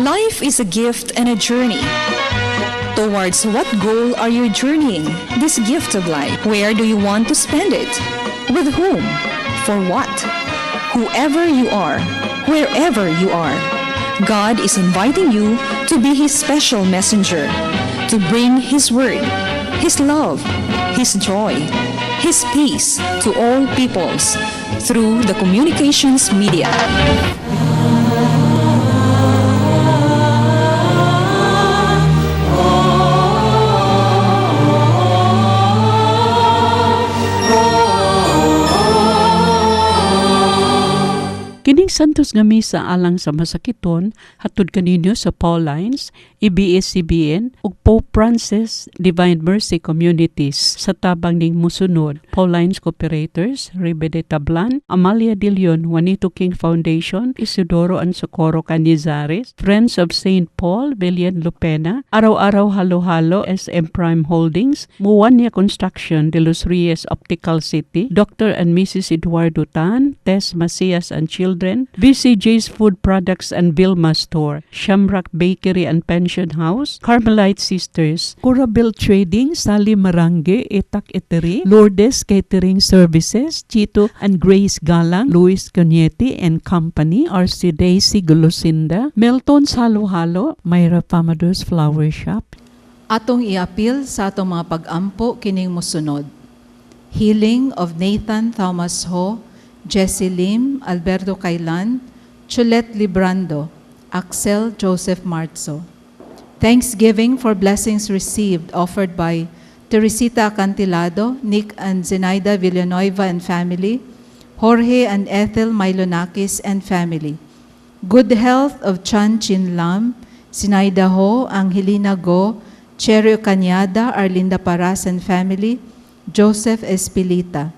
Life is a gift and a journey. Towards what goal are you journeying this gift of life? Where do you want to spend it? With whom? For what? Whoever you are, wherever you are, God is inviting you to be His special messenger, to bring His word, His love, His joy, His peace to all peoples through the communications media. Kining Santos nga Misa alang sa masakiton hatud kaninyo sa Paulines, ABS-CBN ug Pope Francis Divine Mercy Communities sa tabang ning musunod: Paulines Cooperators, Ribe de Tablan, Amalia de Leon, Juanito King Foundation, Isidoro and Socorro Canizares, Friends of St. Paul, Villian Lupena, Araw-Araw Halo-Halo, SM Prime Holdings, Muwania Construction, De Los Reyes Optical City, Dr. and Mrs. Eduardo Tan, Tess Macias and Children, BCJ's Food Products and Vilma Store, Shamrock Bakery and Pension House, Carmelite Sisters, Curabel Trading, Sally Marange, Itak Etery, Lourdes Catering Services, Chito and Grace Galang, Luis Cañete and Company, RC Daisy Gulusinda, Melton Halo Halo, Myra Pamados Flower Shop. Atong iapil sa atong mga pag-ampo kining mosunod: Healing of Nathan Thomas Ho, Jesse Lim, Alberto Kailan, Chulet Librando, Axel Joseph Marzo. Thanksgiving for blessings received offered by Teresita Acantilado, Nick and Zenaida Villanueva and family, Jorge and Ethel Milonakis and family. Good health of Chan Chin Lam, Sinaida Ho, Angelina Go, Cherry Cañada, Arlinda Paras and family, Joseph Espilita.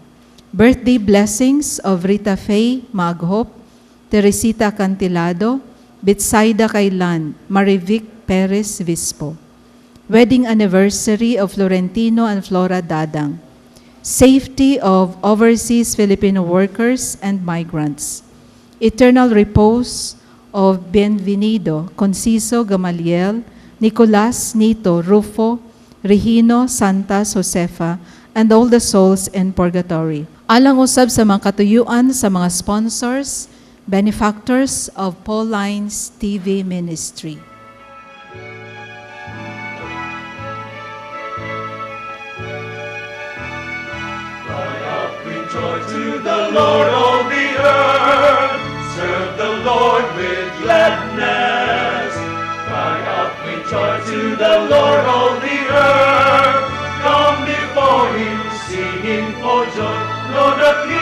Birthday blessings of Rita Faye Maghop, Teresita Acantilado, Betsaida Kailan, Marivic Perez Vispo. Wedding anniversary of Florentino and Flora Dadang. Safety of overseas Filipino workers and migrants. Eternal repose of Bienvenido, Conciso Gamaliel, Nicolas Nito Rufo, Regino Santas Josefa, and all the souls in purgatory. Alang usab sa mga katuyuan sa mga sponsors, benefactors of Paulines TV Ministry. Cry out with joy to the Lord, all the earth. Serve the Lord with gladness. Cry out with joy to the Lord, all the earth. Come before him, singing for joy. Know that he,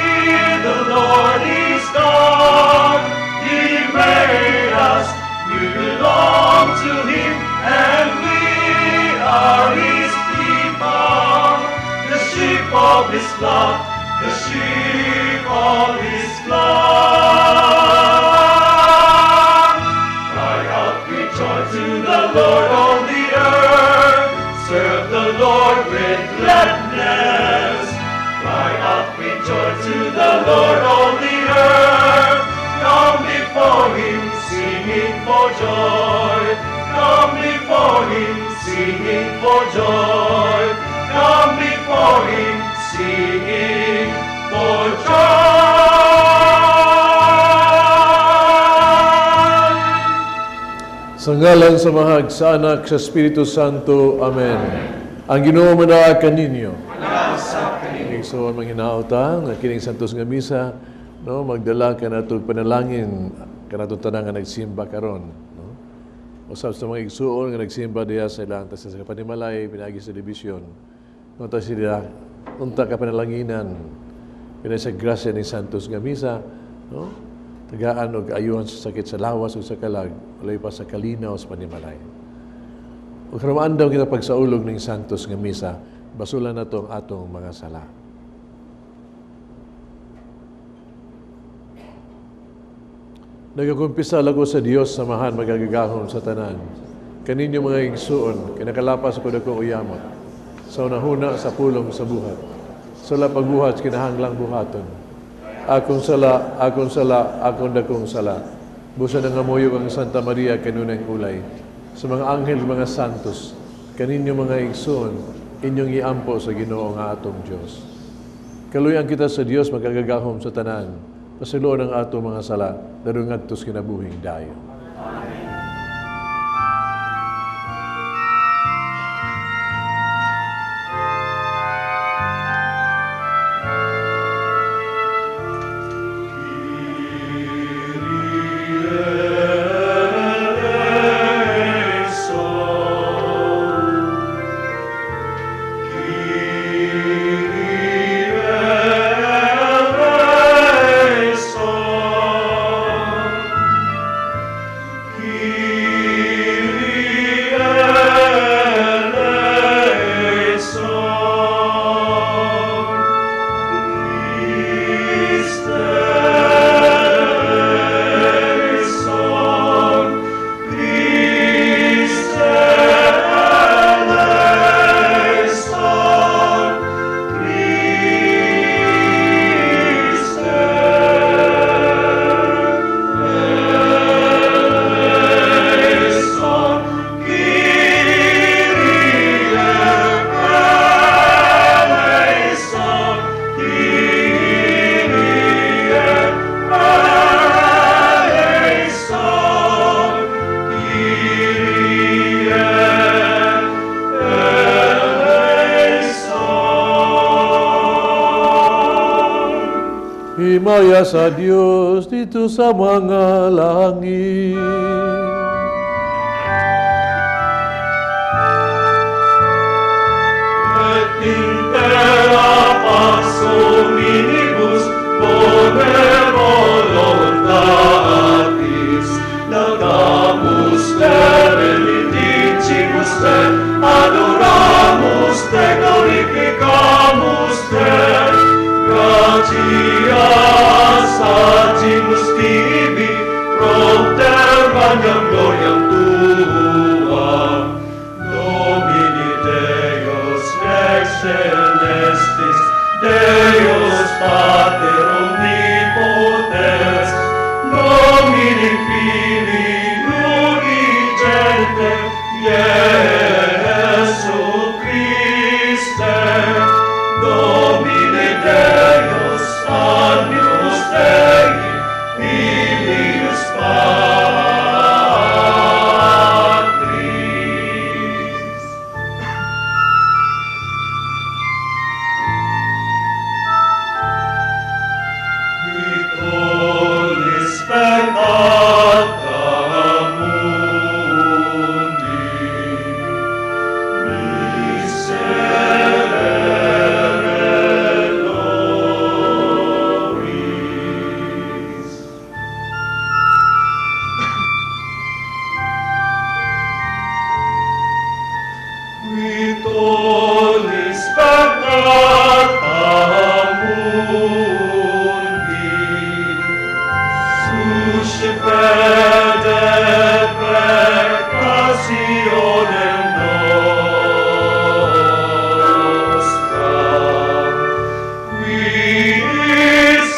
the Lord, is God. He made us, we belong to him, and we are his people. The sheep of his flock, the sheep of his flock. Cry out with joy to the Lord, all the earth. Serve the Lord with gladness. Cry out with joy to the Lord, all the earth. Come before him, singing for joy. Come before him, singing for joy. Come before him, singing for joy. Sa ngalan sa Mahag, sa Anak, sa Espiritu Santo. Amen. Ang Ginoo manaa kaninyo. Igsoon, manghinaota nga kining santos nga misa, no, magdala kanato panalangin kanatong tanan nga nagsimba karon, no. Usab sa mga igsuon nga nagsimba diha sa ilang sa panimalay pinaagi sa telebisyon. No, ta sila unta ka panalanginan pinay sa grasya ni santos nga misa, no. Tagaan og ayuhan sa sakit sa lawas ug sa kalag, walay pa sa kalinaw sa panimalay. Ug karon maandaw kita pagsaulog ning santos nga misa, basulan nato ang atong mga sala. Nagakumpisal ako sa Dios samahan magagagahom sa tanan. Kaninyo mga igsuon, kinakalapas ako dagkong uyamot. Sa unahuna sa pulong sa buhat. Sa wala pagbuhat, kinahanglang buhaton. Akong sala, akong sala, akong dakong sala. Busa nangamuyo ang Santa Maria kanunay ulay. Sa mga anghel, mga santos, kaninyo mga igsoon, inyong iampo sa Ginoo nga atong Dios. Kaluyan kita sa Dios magagagahom sa tanan. Pasiluon ang atong mga sala, darungan ngadto sa kinabuhing dayon. Amen. Himaya sa Dios dito sa mga langit. Et in terra pax hominibus bone voluntatis, laudamus te, benedicimus te, adoramus te, glorificamus te. Gratias agimus tibi, propter magnam gloriam tuam. Domini Deus, Rex celestis, Deus Pater omnipotens, Domini Filii unigenite, Iesu Christe, Domine Deus, Agnus Dei, Filius Patris. Qui tollis peccata mundi, miserere nobis. Qui tollis peccata mundi, susce fede peccationem nostram, qui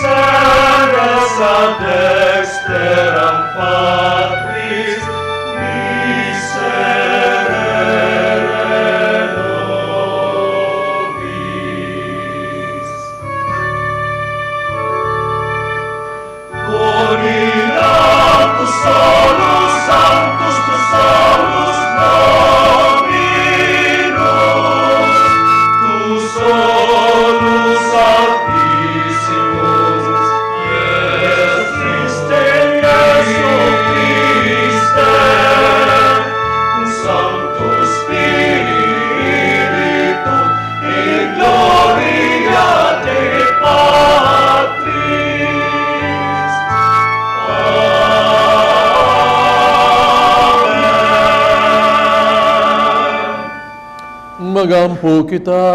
sedes ad dexteram Patris, miserere nobis. Gloria tu solus sanctus tu solus Dominus, tu solus altissimus, Iesus Christe, Iesu Christe, cum Sancto Spiritu, in gloria Dei Patris. Amen. Magampo kita.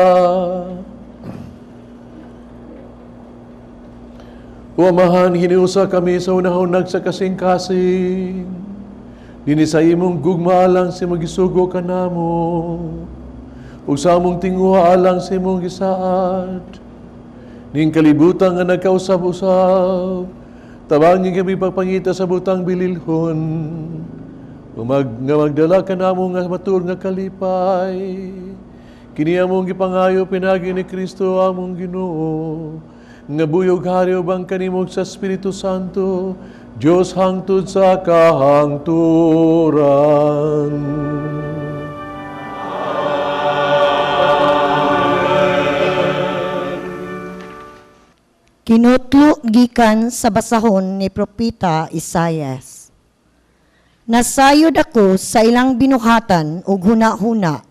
O Amahan, hiniusa kami sa unahunag sa kasing-kasing. Dini sa imong gugma alang sa imong gisugo kanamo. Ug sa among tinguha alang sa imong gisaad. Ning kalibutan nga nagkausab-usab, Tabangi kami pagpangita sa butang bililhon. Ug nga magdala kanamo nga matuod nga kalipay. Kini among gipangayo pinaagi ni Kristo among Ginoo. Nga buhi ug hari uban kanimo sa Espiritu Santo, Dios hangtod sa kahangturan. Kinutlo gikan sa basahon ni Propeta Isayas. Nasayod ako sa ilang binuhatan ug huna-huna,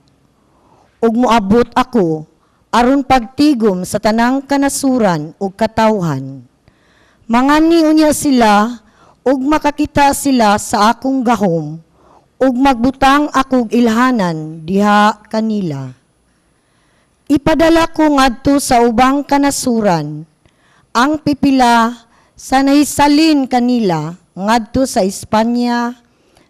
ug moabot ako aron pagtigom sa tanang kanasuran ug katawhan. Mangani unya sila ug makakita sila sa akong gahom, ug magbutang akog ilhanan diha kanila. Ipadala ko ngadto sa ubang kanasuran ang pipila sa nahisalin kanila ngadto sa Espanya,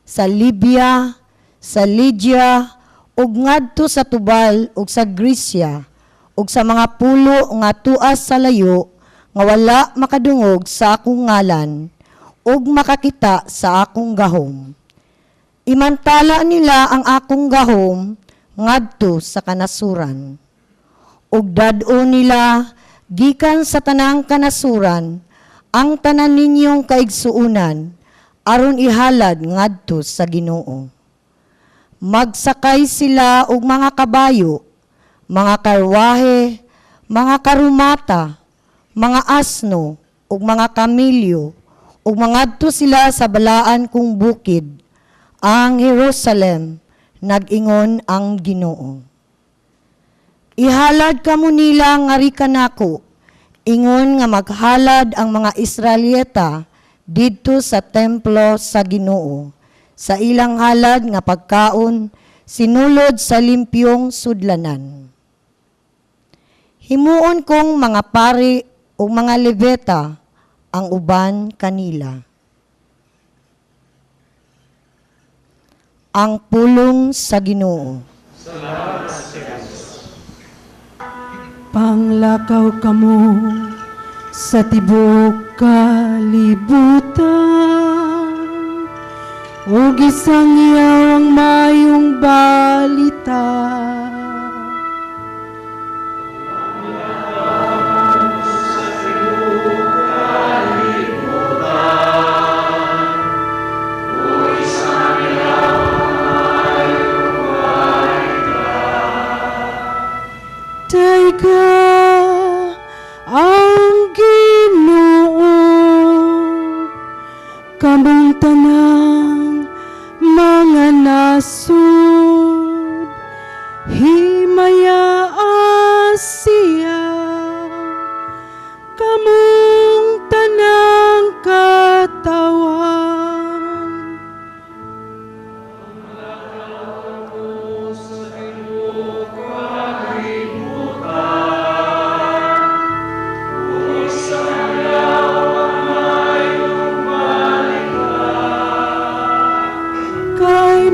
sa Libya, sa Lydia, ug ngadto sa Tubal ug sa Grecia, ug sa mga pulo nga tuas sa layo nga wala makadungog sa akong ngalan ug makakita sa akong gahom. Imantala nila ang akong gahom ngadto sa kanasuran. Ug dad-o nila gikan sa tanang kanasuran ang tanan ninyong kaigsuunan aron ihalad ngadto sa Ginoo. Magsakay sila og mga kabayo, mga karwahe, mga karumata, mga asno ug mga kamilyo, ug mangadto sila sa balaan kong bukid, ang Jerusalem, nag-ingon ang Ginoo. Ihalad kamo nila ngari kanako, ingon nga maghalad ang mga Israelita didto sa templo sa Ginoo, sa ilang halad nga pagkaon sinulod sa limpyong sudlanan. Himuon kong mga pari o mga Levita ang uban kanila. Ang pulong sa Ginoo. Salamat sa Diyos. Panglakaw kamo sa tibuok kalibutan, ug isangyaw ang mayong balita. Tayga ang Ginoo, kamong tanang mga nasud, himaya siya, kamong tanang katawan.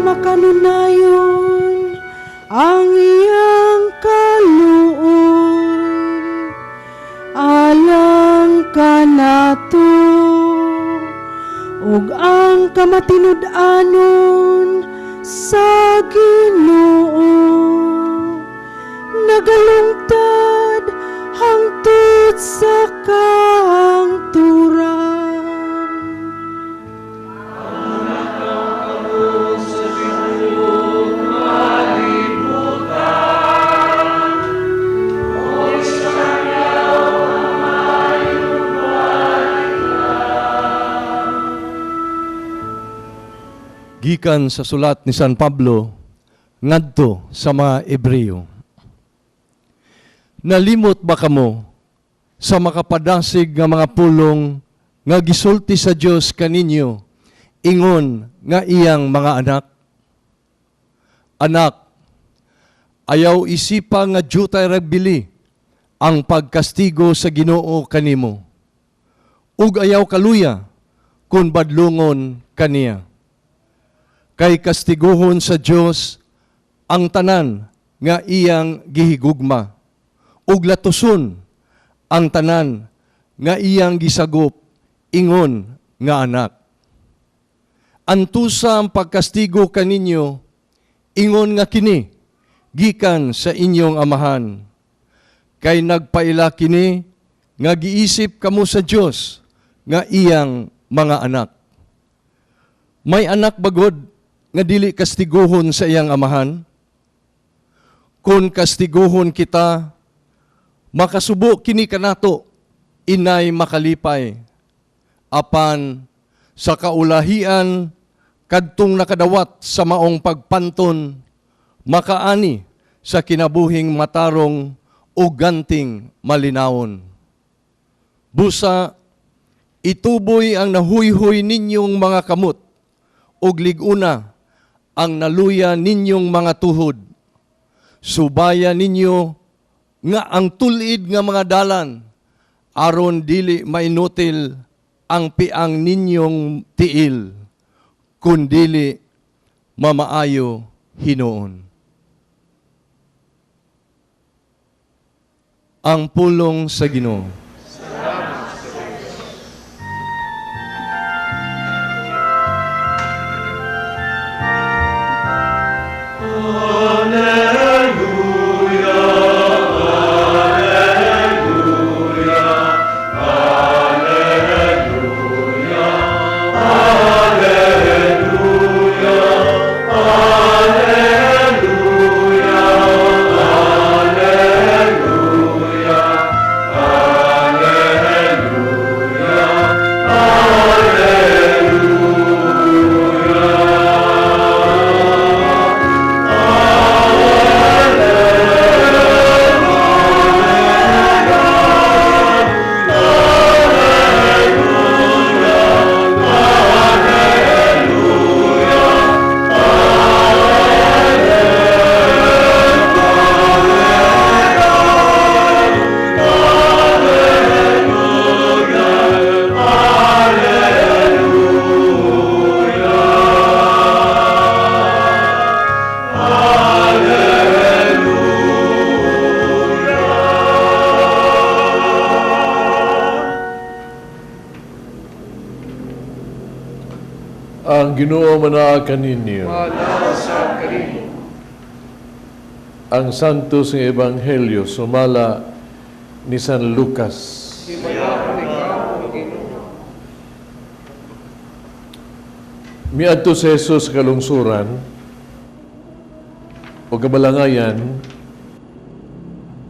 Makanunayon ang iyang kaluoy alang kanato, ug ang kamatinud-anon sa Ginoo nagalungtad hangtod sa kahangturan. Gikan sa sulat ni San Pablo ngadto sa mga Ebreo. Nalimot ba kamo sa makapadasig nga mga pulong nga gisulti sa Dios kaninyo ingon nga iyang mga anak? Anak, ayaw isipa nga jutay ragbili ang pagkastigo sa Ginoo kanimo, ug ayaw kaluya kun badlungon kaniya. Kay kastiguhon sa Dios ang tanan nga iyang gihigugma, ug latuson ang tanan nga iyang gisagop ingon nga anak. Antusa ang pagkastigo kaninyo, ingon nga kini, gikan sa inyong amahan. Kay nagpaila kini, nga giisip kamo sa Dios nga iyang mga anak. May anak bagod nga dili kastiguhon sa iyang amahan? Kung kastiguhon kita, makasubo kini kanato, inay makalipay. Apan sa kaulahian, kadtong nakadawat sa maong pagpanton, makaani sa kinabuhing matarong o ganting malinawon. Busa, ituboy ang nahuyhoy ninyong mga kamot, ug liguna ang naluya ninyong mga tuhod. Subaya ninyo nga ang tulid nga mga dalan, aron dili mainutil ang piang ninyong tiil, kundili mamaayo hinuon. Ang pulong sa Ginoo. Ang Ginoo manaa kaninyo. Ang Santos nga Ebanghelyo sumala ni San Lucas. Miadto si Jesus sa kalungsuran o kabalangayan,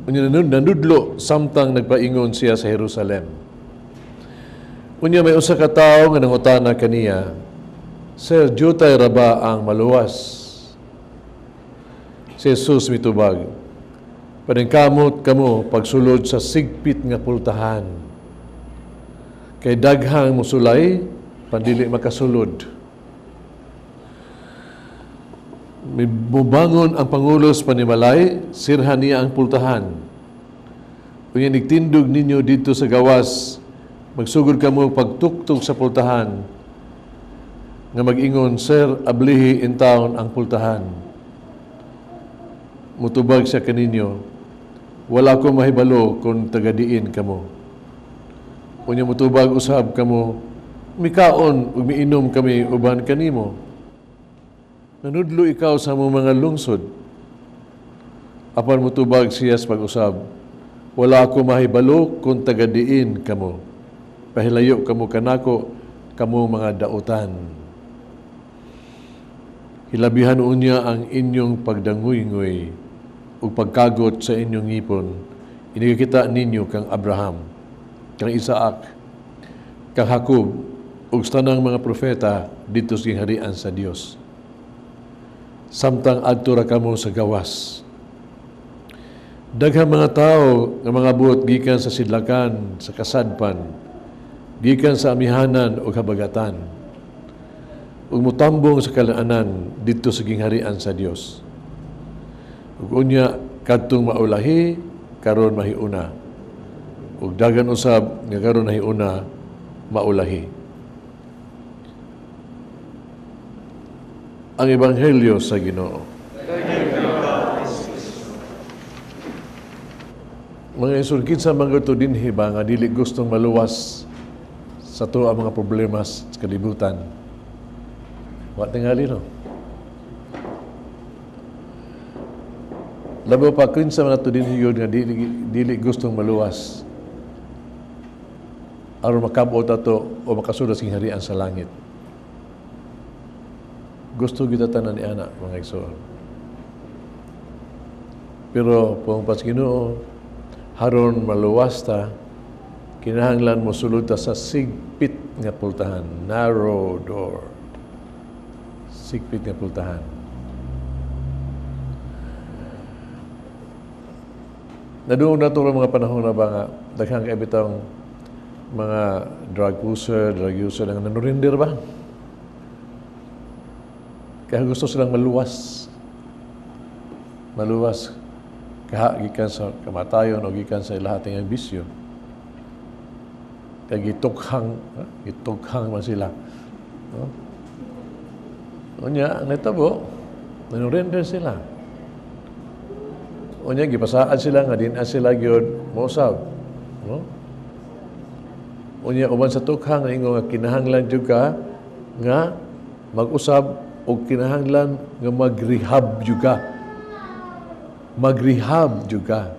unya nanudlo samtang nagpaingon siya sa Jerusalem. Unya may usa ka tawo nga nangutana kaniya, Sir, jutay ra ba ang maluwas? Si Jesus mitubag, paningkamot kamo pagsulod sa sigpit nga pultahan. Kay daghang musulay, pandili makasulod. Mubangon ang pangulos panimalay, sirhan niya ang pultahan. Unya nigtindog ninyo dito sa gawas, magsugod kamo pagtuktok sa pultahan, nga mag-ingon, Sir, ablihi in town ang pultahan. Mutubag siya kaninyo, wala ko mahibalo kung tagadiin kamo. Unya mutubag usab kamo, mikaon ug miinom kami uban kanimo. Nanudlo ikaw sa among mga lungsod. Apan mutubag siya sa pag-usab, wala ko mahibalo kung tagadiin kamo. Pahilayo kamo kanako, kamo mga dautan. Hilabihan unya ang inyong pagdanguy-nguy ug pagkagot sa inyong ngipon. Inikita ninyo kang Abraham, kang Isaac, kang Jacob, ug sa tanang mga propeta didto sa gingharian sa Dios. Samtang adto ra kamo sa gawas. Daghang mga tawo nga mga buot gikan sa sidlakan, sa kasadpan, gikan sa amihanan ug habagatan, ug mutambong sa kalaanan didto sa gingharian sa Dios. Ug unya kadtong maulahi karon mahiuna, ug dagan usab nga karon nahiuna maulahi. Ang Ebanghelyo sa Ginoo. Mga isul, kinsa man gud to dinhi ba nga dili gustong maluwas Sa to ang mga problema sa kalibutan. Wa tingali, no? Labaw pa, kinsa man ato din yun nga dili, dili gustong maluwas aron makabot ato o makasulod sa gingharian sa langit. Gusto kita tanan ni ana, mga igsoon. Pero kung pas Ginoo, haron maluwas ta, kinahanglan mo sulod ta sa sigpit nga pultahan, narrow door. Sigpit nga pultahan. Nadungog na ito mga panahon na ba nga daghang kay bitang mga drug user nga nanurinder ba? Kaya gusto silang maluwas. Maluwas kaha gikan sa kamatayon o gikan sa lahat ng bisyo. Kaya gitukhang, gitukhang man sila. No? Unya, ang natabo, nanurinder sila. Unya, gipasaan sila nga din sila gyud mousab. No? Unya, uban sa tukhang, ingon nga kinahanglan jud ka nga mag-usab o kinahanglan nga mag-rehab jud ka. Mag-rehab jud ka.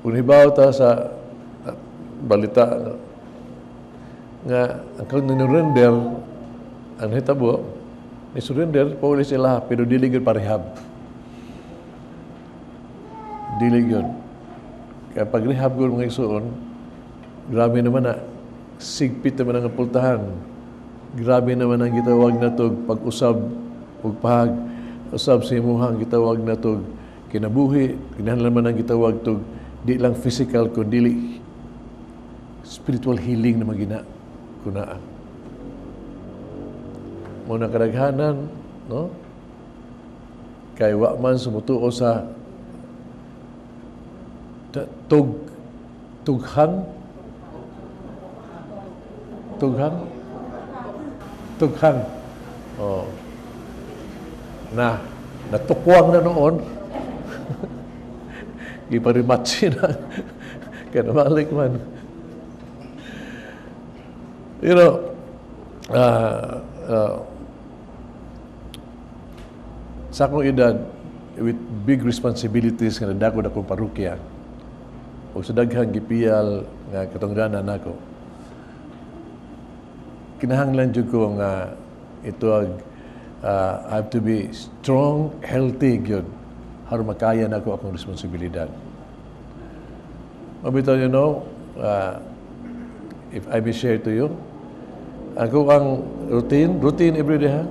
Kung hibaw ta sa balita nga ang kang nanurender, ang hitabo, ni surrender, pauli sila, pero dili gyud pa-rehab. Dili gyud. Kaya pag rehab gyud mga igsoon, grabe naman na, sigpit naman ang pultahan. Grabe naman ang gitawag na tog pag-usab ug pag usab sa imuhang gitawag na tog kinabuhi, kinahanglan man ang gitawag tog di lang physical kundi spiritual healing na magina kunaa. Muna kadaghanan, no? Kay wa man sumutuo sa tug tughang tughang tughang. Oh. Na natukwang na noon. Giparimatsi na. Kaya namalik man. Sa akong edad, with big responsibilities nga nadakod akong parokya, o sa daghang gipiyal nga katungdanan nako, kinahanglan jud ko nga ito ag I have to be strong, healthy gyud aron makaya nako akong responsibilidad. Mabitaw, if I may share to you, ako ang routine every day, ha?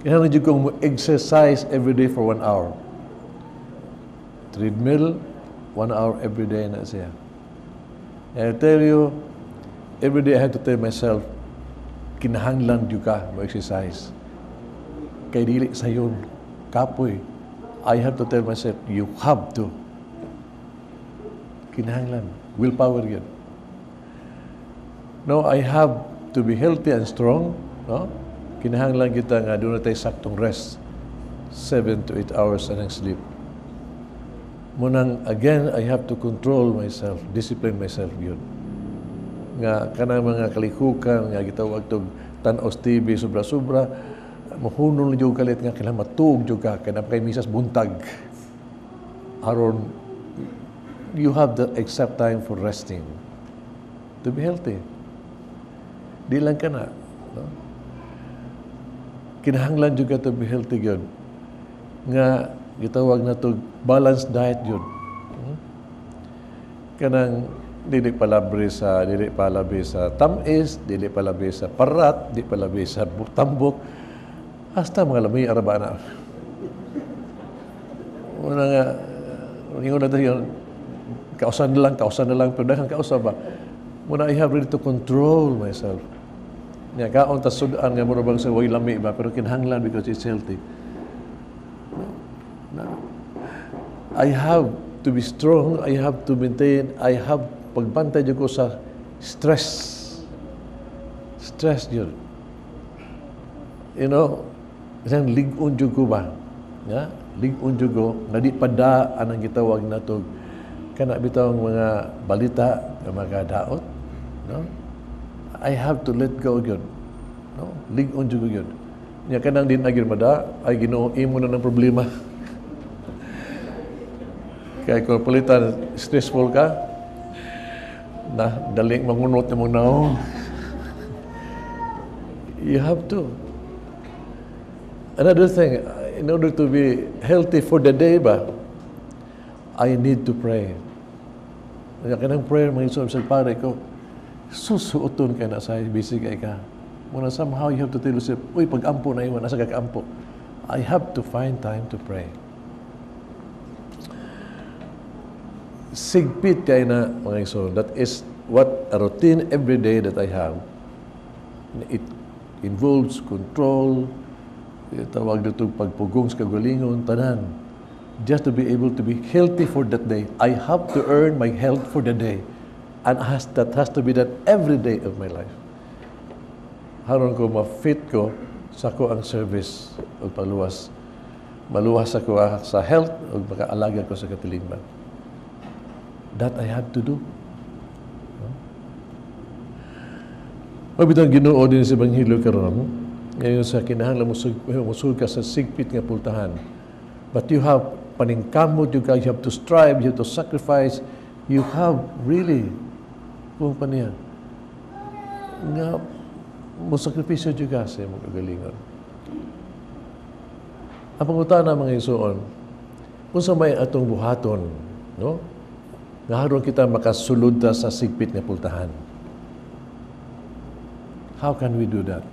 Kinahanglan jud kong mo-exercise every day for 1 hour. Treadmill, 1 hour every day na siya. And I tell you, every day I have to tell myself, kinahanglan jud ka mo-exercise. Kay dili sayon, kapoy. I have to tell myself, you have to. Kinahanglan. Willpower yun. No, I have to be healthy and strong. No? Kinahanglan kita nga doon na tayo saktong rest. 7 to 8 hours anang sleep. Munang, again, I have to control myself, discipline myself yun. Nga, kanang mga kalikukan, nga gitawag tog tan-os TV, sobra-sobra, mahunol na kalit nga kailangan matuog jud ka, kaya kay misas buntag. Aron, you have the exact time for resting. To be healthy. Di lang ka na. No? Kinahanglan jud ka to be healthy yun. Nga, gitawag na to balanced diet yun. Kanang, dili palabre sa, dili palabi sa tamis, dili palabi sa parat, di palabi sa tambok, hasta mga lami araba na. Una nga, ingon na tayo, kausan na lang, pero daghang kausa ba? Muna, I have really to control myself. Nya, kaon ta sudan nga mura bang sa way lami ba, pero kinahanglan because it's healthy. No, no. I have to be strong, I have to maintain, I have pagbantay jud ko sa stress. Stress jud. You know, isang lig-on jud ko ba? Nga, lig-on jud ko, nga di padaan ang gitawag na to, kana bitaw ang mga balita nga mga daot. No? I have to let go gyud. No? Lig-on jud ko gyud. Nya kanang din na gyud mada, ay Ginoo, imo na ng problema. Kaya kung palitan, stressful ka, na dali mangunot na mong naong. You have to. Another thing, in order to be healthy for the day ba, I need to pray. Kaya kanang prayer, mga igsoon, sa pare ko, susuoton ka na sa busy kay ka. Muna somehow you have to tell yourself, uy, pag-ampo na iwan, nasa kakaampo. I have to find time to pray. Sigpit kay na, mga igsoon. That is what a routine every day that I have. It involves control, tawag dito pagpugong sa kagalingon, tanan. Just to be able to be healthy for that day. I have to earn my health for the day. And that has to be done every day of my life. Haron ko ma-fit ko sa ko ang service o paluwas. Maluwas ako sa health o makaalaga ko sa katilingban. That I have to do. No? Mabitang Ginoo din sa Ebanghelyo karon, ngayon sa kinahanglan musug ka sa sigpit nga pultahan. But you have paningkamot, you have to strive, you have to sacrifice, you have really, kung pa niya, nga mo sakripisyo jud ka sa imong kagalingon. Ang pangutana, mga igsoon, unsa may atong buhaton, no? Nga aron kita makasulod ta sa sigpit nga pultahan. How can we do that?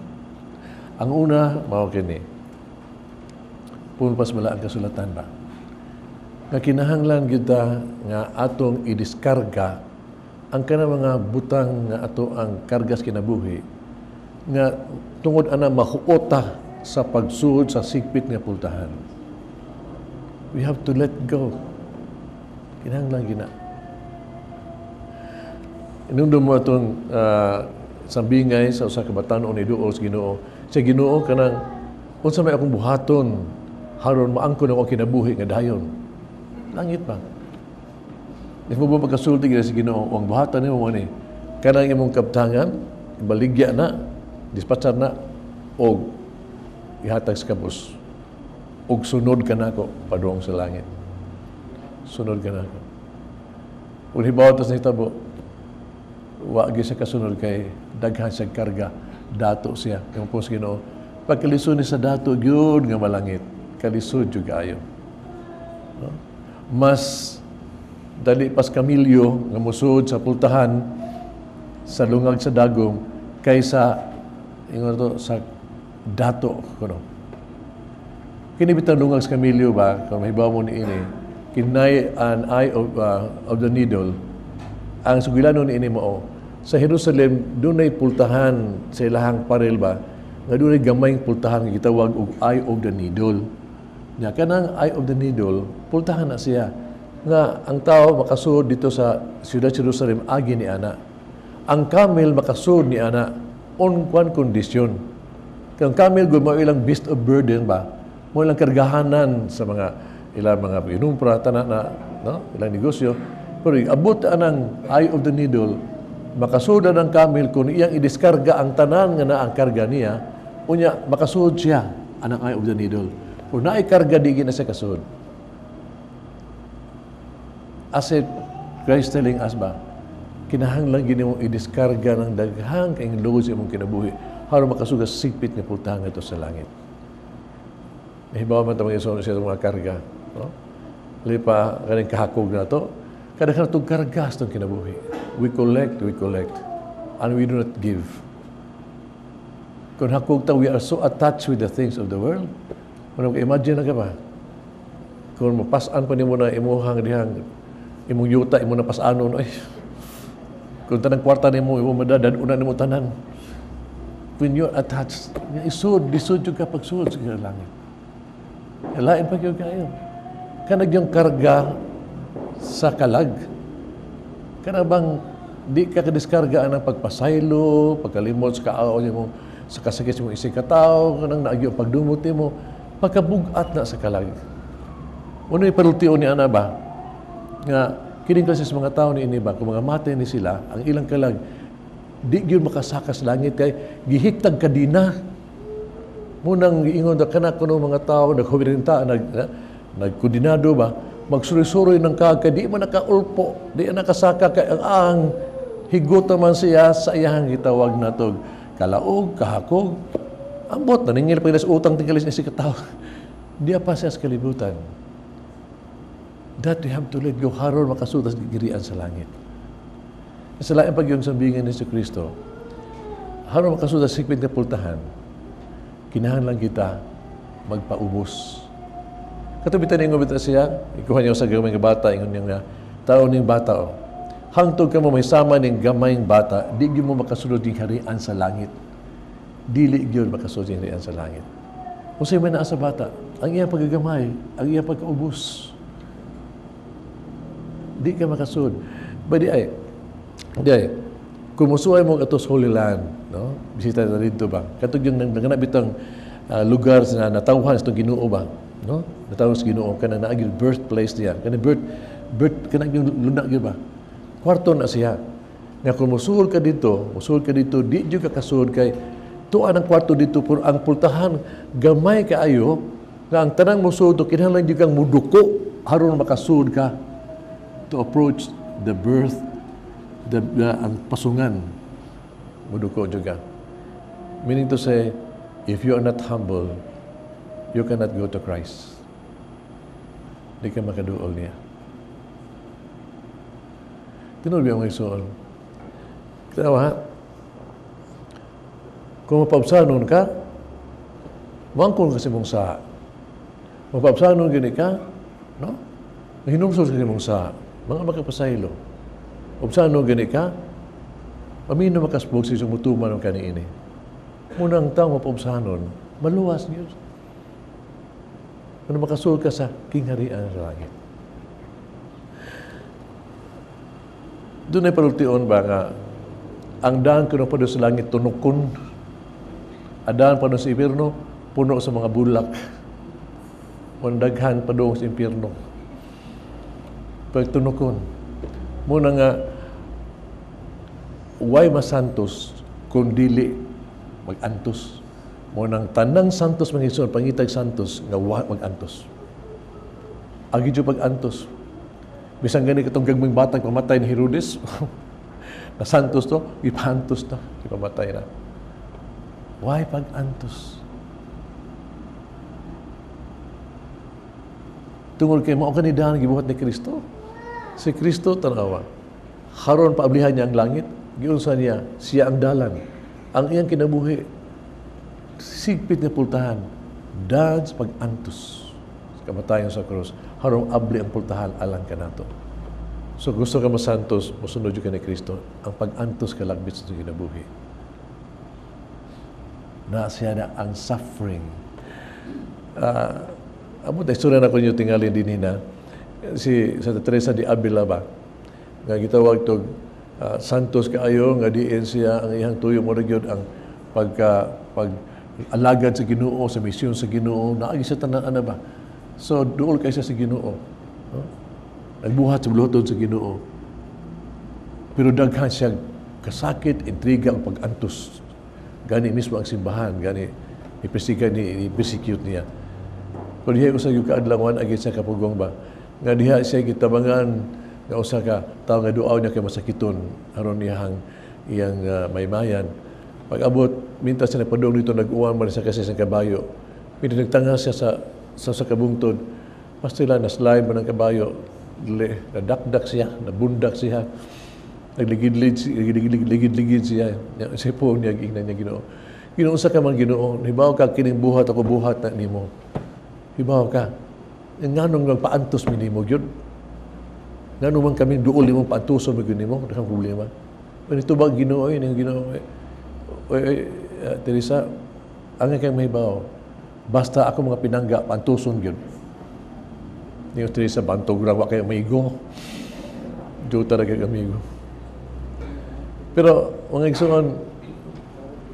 Ang una, mao kini. Pulpas bala ang kasulatan ba? Nga kinahanglan kita nga atong idiskarga ang kanang mga butang nga ato ang kargas kinabuhi nga tungod ana mahuota sa pagsuod sa sigpit nga pultahan. We have to let go. Kinahanglan gina. Inundom mo atong sambingay sa usa ka batan-on ni duol sa Ginoo. Sa Ginoo kanang unsa may akong buhaton haron maangkon ako kinabuhi nga dayon. Langit pa. Di mo ba pagkasulti gid sa Ginoo ang buhatan nimo ni kanang imong kaptangan ibaligya na, dispatchar na og ihatag sa kabus. Og sunod ka nako padung sa langit. Sunod ka nako. Ug hibaw tas nahitabo, wa gyud siya kasunod kay daghan siya karga, dato siya. Yung po sa Ginoo, pagkalisod ni sa dato gyud nga malangit, kalisod jud kaayo. No? Mas dali pas kamilyo nga musud sa pultahan sa lungag sa dagom kaysa ingon to sa dato kuno. Kini bitang lungag sa kamilyo ba, kung mahibaw mo niini, kinay an eye of the needle. Ang sugilanon niini mao sa Jerusalem dunay pultahan sa ilahang parel ba, nga dunay gamayng pultahan nga gitawag og eye of the needle. Nya kanang eye of the needle, pultahan na siya nga ang tao makasud dito sa siyudad Jerusalem agi ni ana. Ang camel makasud ni ana on one condition. Kang camel gud mao ilang beast of burden ba, mao ilang kargahanan sa mga ilang mga inumpra tanan na, no, ilang negosyo. Pero abot anang eye of the needle, makasud ang camel kung iyang idiskarga ang tanan nga naa ang karga niya, unya makasud siya anang eye of the needle. Kung naay karga di na siya kasud. As if Christ telling us ba, kinahanglan gini mo idiskarga ng daghang kaayong load sa imong kinabuhi aron makasuga sa sigpit nga pultahan ngadto sa langit. Nahibaw man ta, mga igsoon, sa mga karga, no? Lipa kaning kahakog na to, kadaghan itong karga sa itong kinabuhi. We collect, and we do not give. Kung hakog ta, we are so attached with the things of the world. Kung imagine na ka ba? Kung mapasan pa nimo na imuhang dihang imong yuta, imo na pasanon, ay, kung tanang kwarta nimo, imo madadad, una nimo tanan. When you're attached, isod, lisod yung kapagsuod sa langit. Lain pa kayo kayo. Kanag yung karga sa kalag. Kana bang di ka kadiskarga ang pagpasaylo, pagkalimot sa kaaw mo, sa kasakit sa mong isig katao, kanang naagyo ang pagdumot nimo, pagkabugat na sa kalag. Uno iparultio ni ana ba? Nga, kining klase sa mga tao ni ini ba, kung mga mate ni sila, ang ilang kalag, Di gyud makasaka sa langit kay gihiktag kadina. Munang giingon na kana kuno mga tao naghubirinta, nagkudinado ba, magsuroy-suroy ng kag kay di man nakaulpo, di man nakasaka kay ang higot man siya sa iyang gitawag natog kalaog, kahakog. Ambot naningil pa sa utang tinggalis ni si katawo. Di pa siya sa kalibutan. That we have to let go haron makasuod sa girian sa langit. Sa laing pag yung sambingan ni Kristo, haron makasuod sa sikpit nga pultahan, kinahanglan kita magpaubos. Katubitan ninyo bita siya, ikuha niyo sa gamay nga bata, ingon niya nga, tao ning bata, oh. Hangtod ka mo may sama ning gamay bata, di gyud mo makasulod ning harian sa langit. Dili gyud makasulod ning harian sa langit. Unsay may naa sa bata? Ang iyang paggagamay, ang iyang pagkaubos. Di ka makasulod. Ba di ay, kung musuway mo ato sa Holy Land, no? Bisita na dito ba? Katong yung naganap itong lugar na natawhan sa itong Ginoo ba? No? Natawhan sa Ginoo kanang naagi birthplace niya. Kanang birth kanang yung lunak gyud ba? Kwarto na siya. Nga kung musuhol ka dito, di jud ka kasuod kay tuan ang kwarto dito pero ang pultahan gamay kaayo nga ang tanang musuhol to kinahanglan jud kang muduko aron makasuod ka to approach the birth the ang pasungan. Muduko jud ka. Meaning to say, if you are not humble, you cannot go to Christ. Di ka makaduol niya. Tinuod ba ang igsoon? Tanawa ha? Kung mapaubsanon ka, mangkon ka sa imong saa. Mapaubsanon gini ka, no? Mahinumsol ka sa imong saa. Mga makapasaylo. Ubsanon gini ka, amino makasbog sa isang mutuman ang kaniini. Munang tao mapaubsanon, maluwas niyo. Ano makasul ka sa kingharian sa langit. Doon ay palultion ba nga, ang daan kuno pa doon sa langit tunukon, ang daan pa doon sa impyerno, puno sa mga bulak. Mandaghan pa doon sa impyerno. Pagtunukon. Muna nga, why masantos kung dili mag-antos? Munang tanang santos mga igsoon, pangitag santos, nga wa mag-antos. Agi jud pag-antos. Bisan gani katong gagmayng batang pamatay ni Herodes, na santos to, ipaantos na, ipamatay na. Why pag-antos? Tungod kay mao kanidahan gibuhat ni Kristo. Si Kristo tanawa. Haron paablihan niya ang langit, giunsa niya, siya ang dalan. Ang iyang kinabuhi, sigpit nga pultahan, daan sa pag-antos sa kamatayon sa krus, harong abli ang pultahan alang kanato. So gusto ka masantos, mosunod ka ni Kristo, ang pag-antos kalagbit sa kinabuhi. Na siya na ang suffering. Abot na istorya na ko ninyo tingalin din na si Santa Teresa de Avila ba, nga gitawag tog santos kaayo nga diin siya ang iyang tuyo mo gyud ang pagka pag alagad sa Ginoo, sa misyon sa Ginoo, naagi sa tanan ana ba. So duol kay siya sa Ginoo, no? Nagbuhat sa buluhaton sa Ginoo. Pero daghan siya kasakit, intriga ang pag-antos. Gani mismo ang simbahan, gani ipersiga ni i-persecute niya. Pero diha usa gyud kaadlawan agi sa kapugong ba, nga diha siya gitabangan nga usa ka tawo nga duaw niya kay masakiton aron iyang iyang maymayan. Pag-abot, minta siya nagpadung dito, nag-uwan man siya kasi sa kabayo. Pinta nagtanga siya sa kabungtod. Pastila, na-slide man ang kabayo. Nadakdak siya, nabundak siya. Nagligid-ligid siya. Siya po niya, ingnan niya Ginoo. Ginoo sa ka man Ginoo, hibaw ka kining buhat ako buhat na nimo. Hibaw ka. Nganong magpaantos mi nimo gyud? Nganong man kami duol nimo paantuson mi gyud nimo, daghang problema. Pero ito ba Ginoo, ning Ginoo? Oy, Teresa, ang kay mahibaw. Basta ako mga pinangga paantuson gyud. Niyo Teresa bantog ra wa kay amigo. Duta ra kay amigo. Pero mga igsoon,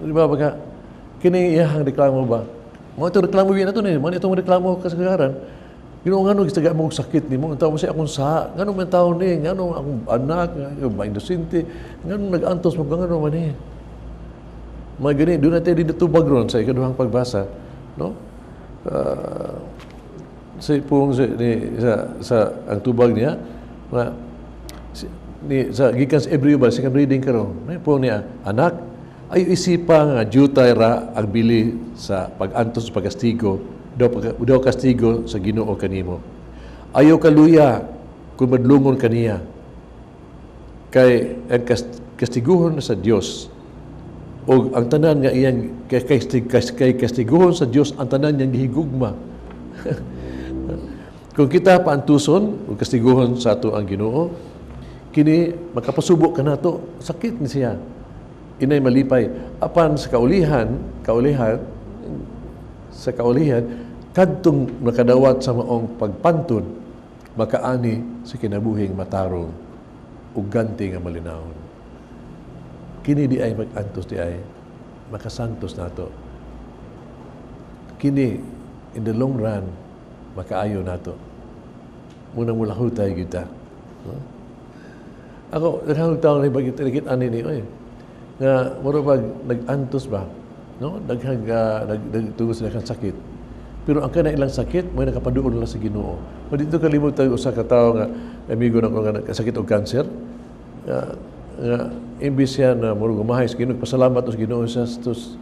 di ba baka kini iyahang reklamo ba? Mo ito reklamo yun na ito ni, mo itong reklamo kasagaran. Ginoo, ngano gitagaan mo og sakit nimo? Ang tao mo siya akong sa, ngano man tao ni, ngano akong anak, ngano ba inosente, ngano nag-antos mo, ngano man ni. Mga gani, doon natin din tubag ron sa ikaduhang pagbasa, no? Sa pong sa, ni, sa ang tubag niya, nga, si, ni, sa gikan sa Hebreo ba, second reading karon, may pong niya, anak, ay isipa nga jutay ra ang bili sa pag-antos sa pagkastigo, daw kastigo sa Ginoo kanimo. Ayaw kaluya kung madlungon kaniya. Kay ang kastiguhon sa Dios o ang tanan nga iyang kay kastiguhon sa Dios ang tanan niyang gihigugma. Kung kita paantuson o kastiguhon sa ato ang Ginoo, kini makapasubo kanato, sakit ni siya. Inay malipay apan sa kaulihan, sa kaulihan kadtong makadawat sa maong pagpantod, makaani sa kinabuhing matarong ug ganti nga malinawon. Kini di ay mag-antos di ay makasantos nato. Kini in the long run makaayo nato. Muna mulahutay kita. No? Ako daghang tawo ni bagit ani ni oy. Nga mura pag nag-antos ba, no? Daghang nagtungod sa daghang sakit. Pero ang kana ilang sakit, may nakapaduol na sa Ginoo. O dito kalimot tayo usa ka tawo nga amigo nako nga nagkasakit og kanser. Nga imbis siya na murag gumahay sa Ginoo, pasalamat sa Ginoo sa tus.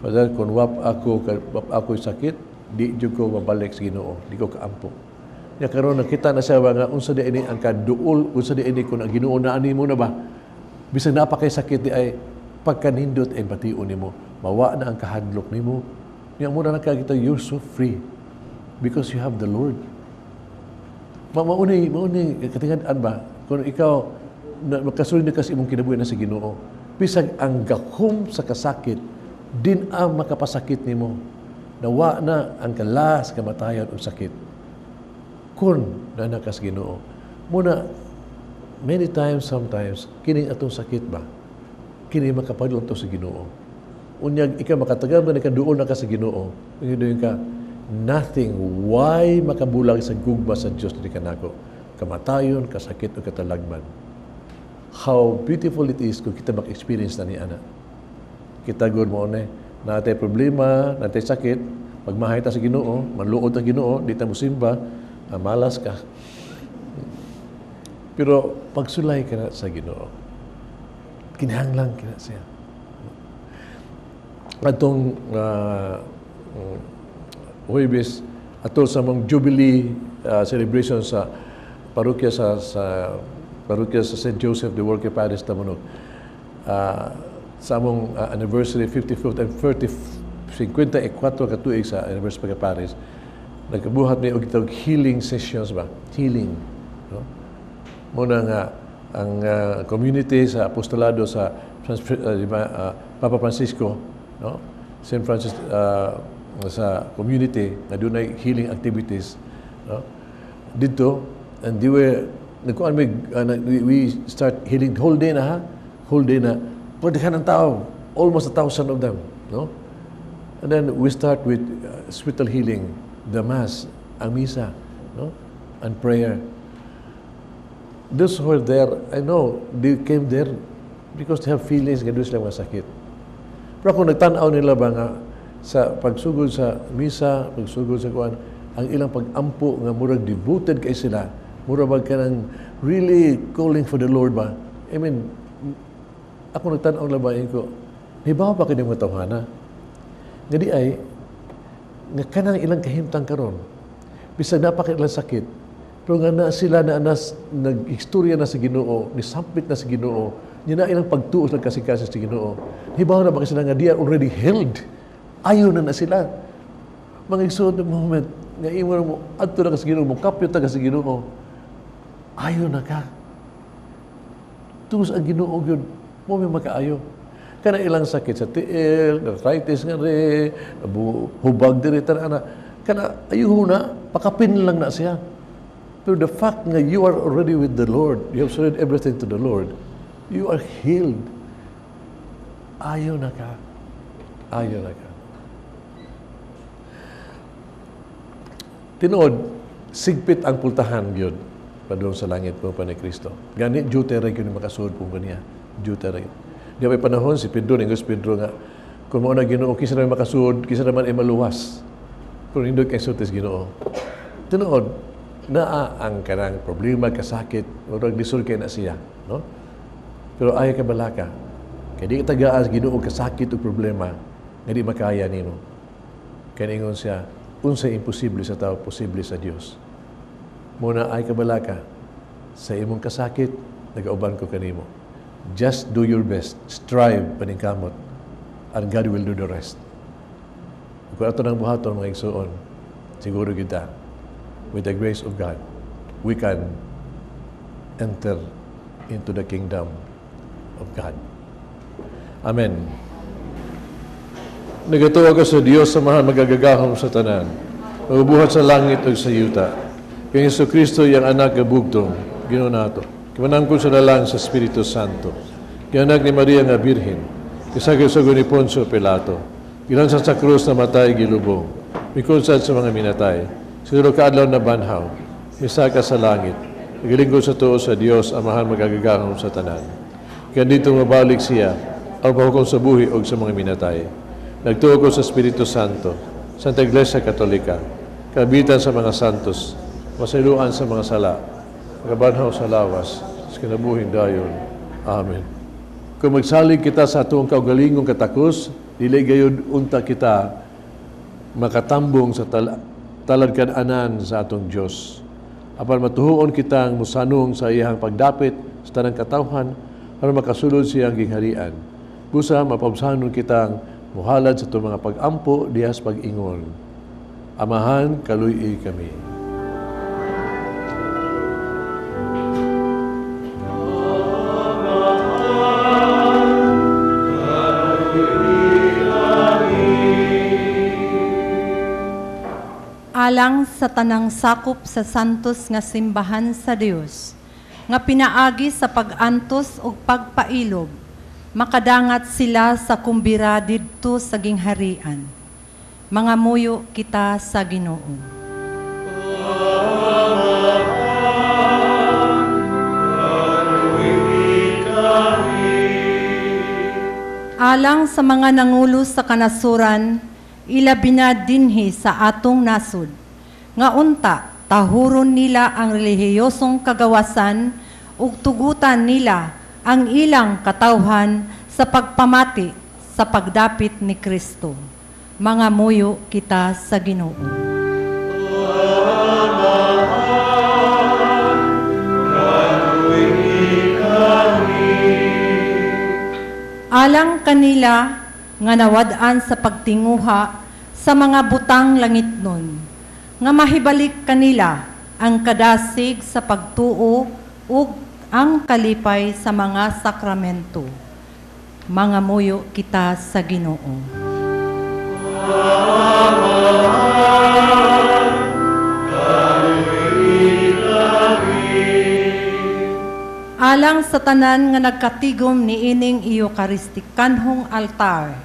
Father, kung wap ako wap ako sakit, di jud ko mabalik sa Ginoo, di ko kaampo. Nya karon nakita na siya ba nga unsa di ini ang kaduol, unsa di ini kun ang Ginoo na ani mo na ba? Bisan naa pa kay sakit di ay pagkanindot ay bation nimo, mawa na ang kahadlok nimo. Nya muna na kita, you're so free because you have the Lord. Mauni katingad-an ba kung ikaw na, makasulod na kasi imong kinabuhi na sa Ginoo, bisag ang gahom sa kasakit din ang makapasakit nimo, nawa na ang kalas kamatayon og sakit kun na nakas Ginoo. Muna many times, sometimes kini atong sakit ba kini makapadulong to sa Ginoo. Unyag ikaw makatagal man ikaduol na ka sa Ginoo, unyag ka nothing why makabulag sa gugma sa Dios dili kanako, kamatayon, kasakit o katalagman. How beautiful it is kung kita maka-experience na ni ana. Kita gud mo ne, natay problema, natay sakit, pagmahay ta sa Ginoo, manluod ta Ginoo, di ta mosimba, malas ka. Pero pagsulay ka na sa Ginoo, kinahanglan kina siya. Atong Huwebes, atol sa mong Jubilee celebration sa parokya sa parokya sa St. Joseph the Worker Parish Tamunok. Sa among anniversary 55th and 54 katuig sa anniversary pagka Paris, nagkabuhat mi og gitawag healing sessions ba? Healing, no? Muna nga ang community sa apostolado sa Papa Francisco, no? St. Francis sa community na dunay healing activities, no? Dito and they were nagkuan mi we start healing whole day na ha, whole day na. Pagdagan ng tao, almost 1,000 of them, no? And then we start with spiritual healing, the mass, ang misa, no? And prayer. Those who are there, I know they came there because they have feelings nga doon sila mga sakit. Pero kung nagtanaw nila ba nga sa pagsugod sa misa, pagsugod sa kuan, ang ilang pag-ampo nga murag devoted kay sila, murag ba kanang really calling for the Lord ba? I mean, ako nagtanaw nila ba ko, hibaw pa kini mga tawhana. Nga di ay, nga kanang ilang kahimtang karon, bisag napaka ilang sakit, pero nga na sila na nas, nag-istorya na sa Ginoo, nisampit na sa Ginoo, niya na ilang pagtuos ng kasing-kasing sa Ginoo. Hibaw na ba sila nga they are already healed? Ayaw na na sila. Mga igsoon ng moment, nga imo mo, adto na ka sa Ginoo, mo kapyo ta ka sa Ginoo, ayaw na ka. Tuos ang Ginoo gyud, mo may makaayo. Kana ilang sakit sa tiil, arthritis nga rin, hubag diri tanan na. Kana ayaw na, pakapin lang na siya. Pero the fact nga you are already with the Lord, you have surrendered everything to the Lord, you are healed. Ayaw na ka. Ayaw na ka. Tinuod, Sigpit ang pultahan gyud padulong sa langit po pa ni Kristo. Gani duty ra gyud makasuod po kaniya. Duty ra gyud. Di ba panahon si Pedro ningus Pedro nga kung mao na Ginoo kinsa man makasuod, kinsa man ay maluwas. Pero nindot kay sulti Ginoo. Tinuod naa ang kanang problema kasakit, murag lisod kay na siya, no? Pero ay ka balaka. Kay di tagaan Ginoo kasakit og problema nga di makaya nimo. Kay ingon siya, unsay imposible sa tao, posible sa Dios. Muna ay kabalaka sa imong kasakit, nagauban ko kanimo. Just do your best. Strive paningkamot, and God will do the rest. Kung ato nang buhaton mga igsuon, siguro kita, with the grace of God, we can enter into the kingdom of God. Amen. Nagatuo ko sa Dios sa mga magagagahom sa tanan, magbuhat sa langit ug sa yuta. Kay Jesucristo iyang anak nga bugtong, Ginoo nato. Kimanangkon sa lalang sa Espiritu Santo. Gianak ni Maria nga Birhen, kisagyo-sago ni Poncio Pilato. Gilansan sa krus na matay gilubong. Mikonsad sa mga minatay. Siguro kaadlaw na banhaw. Misaka sa langit. Nagalingkod sa tuo sa Dios, Amahan magagagahom sa tanan. Kaya dito mabalik siya, ang pahukom sa buhi og sa mga minatay. Nagtuo ko sa Espiritu Santo, Santa Iglesia Katolika, kabitan sa mga santos, masayloan sa mga sala, makabanhaw sa lawas, sa kinabuhing dayon. Amen. Kung magsalig kita sa atong kaugalingong katakos, dili gayud unta kita makatambong sa taladkan-anan sa atong Dios. Apan matuhuon kitang musanong sa iyang pagdapit sa tanang katawhan aron makasulod siyang gingharian. Busa mapabsanon kitang muhalad sa itong mga pag-ampo dihas pag-ingon. Amahan, kaluy-i kami. Alang sa tanang sakop sa santos nga simbahan sa Dios, nga pinaagi sa pag-antos ug pagpailob, makadangat sila sa kumbira didto sa gingharian. Mga muyo kita sa Ginoo. Alang sa mga nangulo sa kanasuran, ilabi na dinhi sa atong nasod, nga unta tahuron nila ang relihiyosong kagawasan ug tugutan nila ang ilang katawhan sa pagpamati sa pagdapit ni Kristo. Mga muyo kita sa Ginoo. Alang kanila nga nawad-an sa pagtinguha sa mga butang langitnon, nga mahibalik kanila ang kadasig sa pagtuo ug ang kalipay sa mga sakramento. Mga muyo kita sa Ginoo. Alang sa tanan nga nagkatigom niining Eucharistikanhong altar,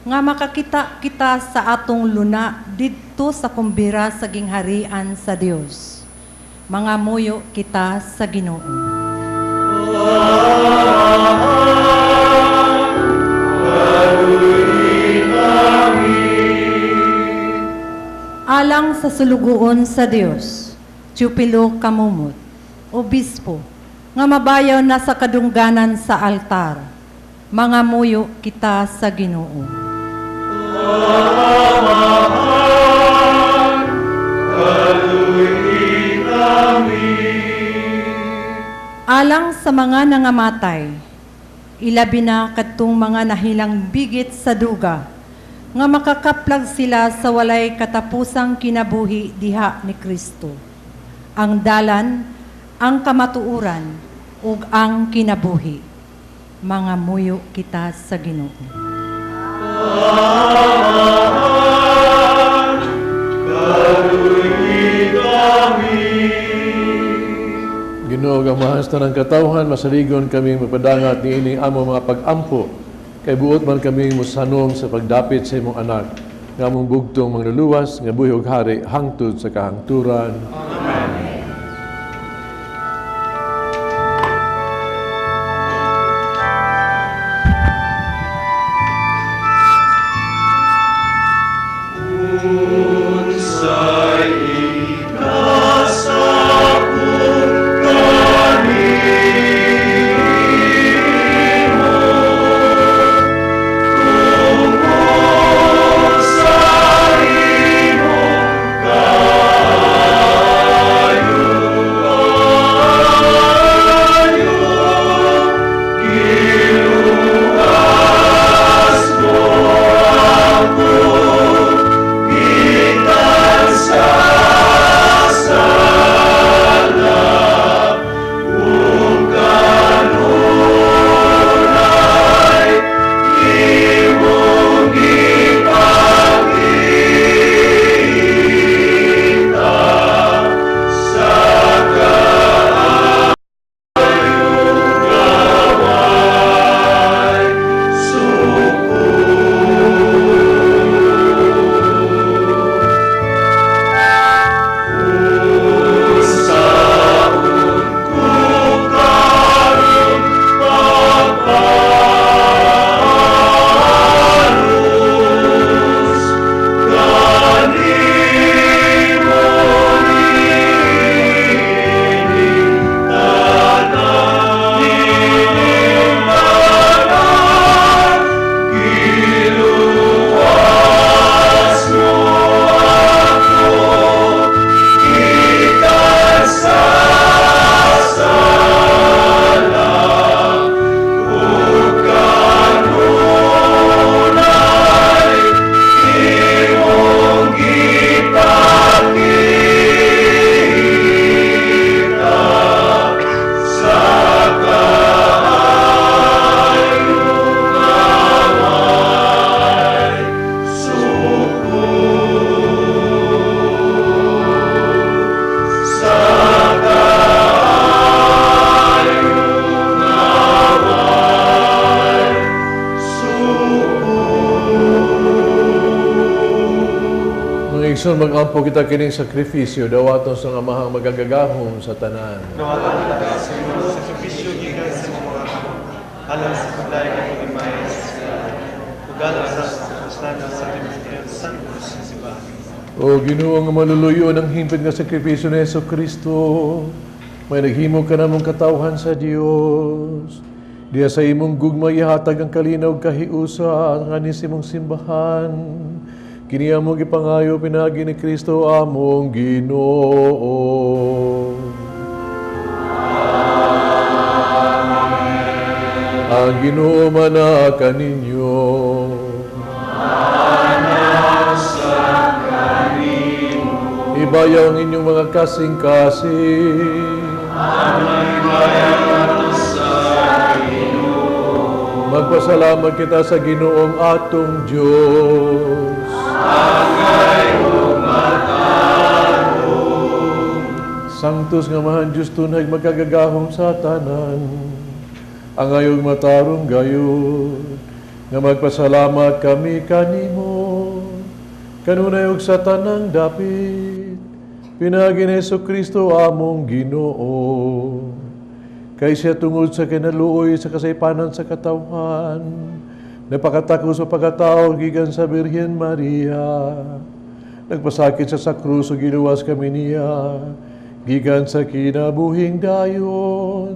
nga makakita kita sa atong luna didto sa kumbira sa gingharian sa Dios. Mga muyo kita sa Ginoo. Alang sa sulugoon sa Dios, Teofilo Camomot, Obispo, nga mabayaw na sa kadungganan sa altar, mga muyo kita sa Ginoo. Alang sa mga nangamatay, ilabi na kadtong mga nahilang bigit sa duga, nga makakaplag sila sa walay katapusang kinabuhi diha ni Kristo. Ang dalan, ang kamatuoran, ug ang kinabuhi. Mga muyo kita sa Ginoo. Ginoo, Amahan sa tanang katawhan, masaligon kaming magpadangat niining among mga pag-ampo, kay buot man kaming mosanong sa pagdapit sa imong anak, nga among bugtong mangluluwas, nga buhi og hari hangtod sa kahangturan. Amen. Mga igsoon, mag-ampo kita kining sakripisyo, dawaton sa Amahang magagagahom sa tanan. Dawaton kita sa imong sakripisyo gikan sa imong mga kamot, alang sa paglaig at pag-imaya sa simbahan, ug alang sa kapuslanan sa Espiritu Santo sa simbahan. O Ginoo nga maluluyo ng himpit nga sakripisyo ni Hesus Kristo, may naghimo ka namong katawhan sa Dios. Diya sa imong gugma ihatag ang kalinaw kahiusa nga ni sa imong simbahan. Kini among gipangayo pinaagi ni Kristo among Ginoo. Amen. Ang Ginoo manaa kaninyo. Ibayaw ang inyong mga kasing-kasing. Magpasalamat kita sa Ginoong atong Diyos. Sanctus nga mahan Diyos tunay magkagagahom sa tanan. Ang ayong matarong gayon, nga magpasalamat kami kanimo. Kanunay og sa tanang dapit, pinaagi ni Jesucristo among Ginoo. Kay siya tungod sa kinaluoy sa kasaypanan sa katawhan, napakatako sa pagkatao gikan sa Birhen Maria. Nagpasakit siya sa krus ug giluwas kami niya, gikan sa kinabuhing dayon.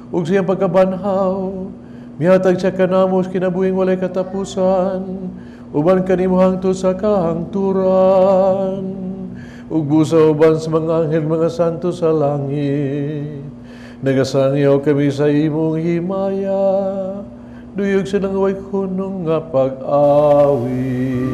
Ug siyang pagkabanhaw, mihatag siya kanamo sa kinabuhing walay katapusan, uban kanimo hangtod sa kahangturan. Ug busa uban sa mga anghel, mga santo sa langit, nagasangyaw kami sa imong himaya, duyog sa way hunong nga pag-awit.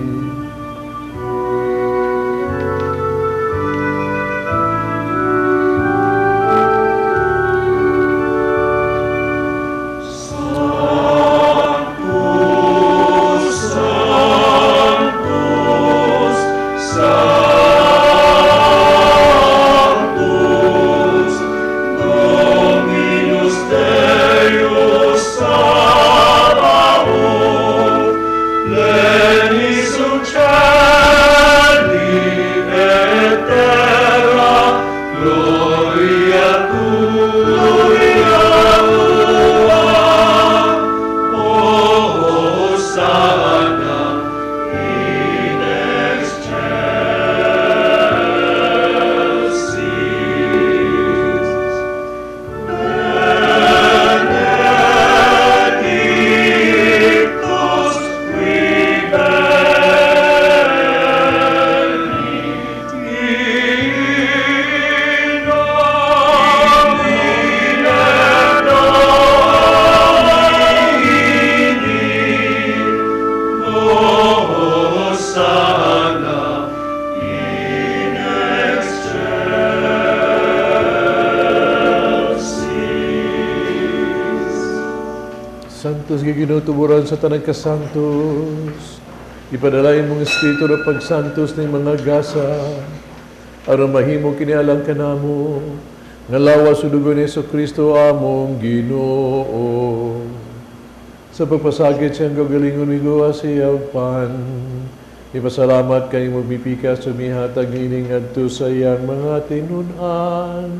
Santos giginutuburan sa tanang kasantos, ipadalain mong espiritu na pagsantos ng mga gasa, aron mahimo kini alang kanamo, nga lawas ug dugo ni Jesucristo among Ginoo. Sa pagpasakit siyang gagalingon migawa siya pan, ipasalamat kay magmipikas sumihatag niini ngadto sa iyang mga tinun-an,